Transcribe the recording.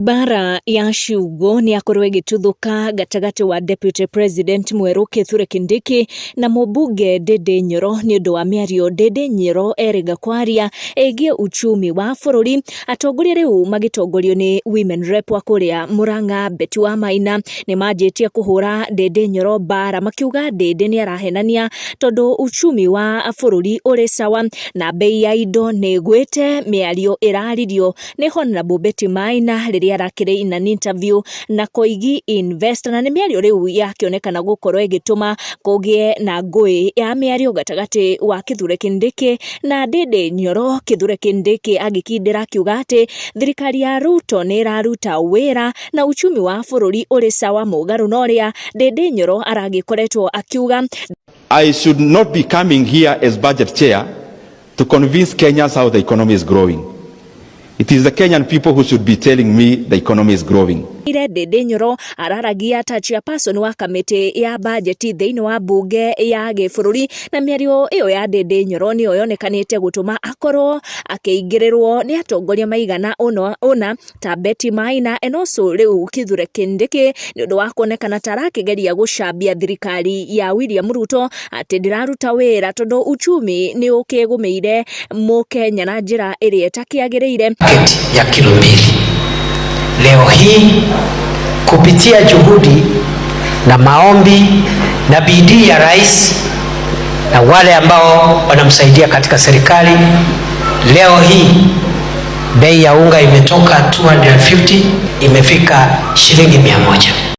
Mbara ya ciugo nĩ yakorwo ĩgĩtuthũka gatagatĩ wa Deputy President mwerũ Kithure Kindiki na mũmbunge Ndindi Nyoro nĩ ũndũ wa mĩario Ndindi Nyoro erĩga kwaria ĩgiĩ uchumi wa bũrũri. Atongoria rĩu magĩtongorio nĩ Women Rep wa kũrĩa Murang'a Betty Wamaina nĩ manjĩtie kũhũra Ndindi Nyoro mbara, makiuga Ndindi nĩ arahenania tondũ uchumi wa bũrũri ũrĩ sawa na bei ya indo nĩ ĩgwĩte. Mĩario ĩraririo nĩ Honorable Betty Maina rĩrĩa arakĩrĩ in an interview na Koigi Invest, na nĩ mĩario rĩu yakĩonekana gũkorwo ĩgĩtũma kũgĩe na ngũĩ ya mĩario gatagatĩ wa Kithure Kindiki na Ndindi Nyoro. Kithure Kindiki agĩkindĩra akiuga atĩ thirikari ya Ruto nĩ ĩraruta wĩra na uchumi wa bũrũri ũrĩ sawa, mũgarũ na ũrĩa Ndindi Nyoro aragĩkoretwo akiuga. I should not be coming here as budget chair to convince Kenyans how the economy is growing. It is the Kenyan people who should be telling me the economy is growing. Ire Ndindi Nyoro araragia ta chairperson wa kamĩtĩ ya bajeti thĩinĩ wa mbunge ya gĩbũrũri, na mĩario ĩyo ya Ndindi Nyoro nĩyo yonekanĩte gũtũma akorwo akĩingĩrĩrwo nĩ atongoria maigana ũna ta Betty Maina and also rĩu Kithure Kindiki nĩ ũndũ wa kuonekana ta arakĩgeria gũcambia thirikari ya William Ruto atĩ ndĩraruta wĩra tondũ uchumi nĩ ũkĩgũmĩire mũkenya na njĩra ĩrĩa ĩtakĩagĩrĩire. Ya kilo 2. Leo hii kupitia juhudi na maombi na bidii ya rais na wale ambao wanamsaidia katika serikali, leo hii bei ya unga imetoka 250 imefika shilingi 100.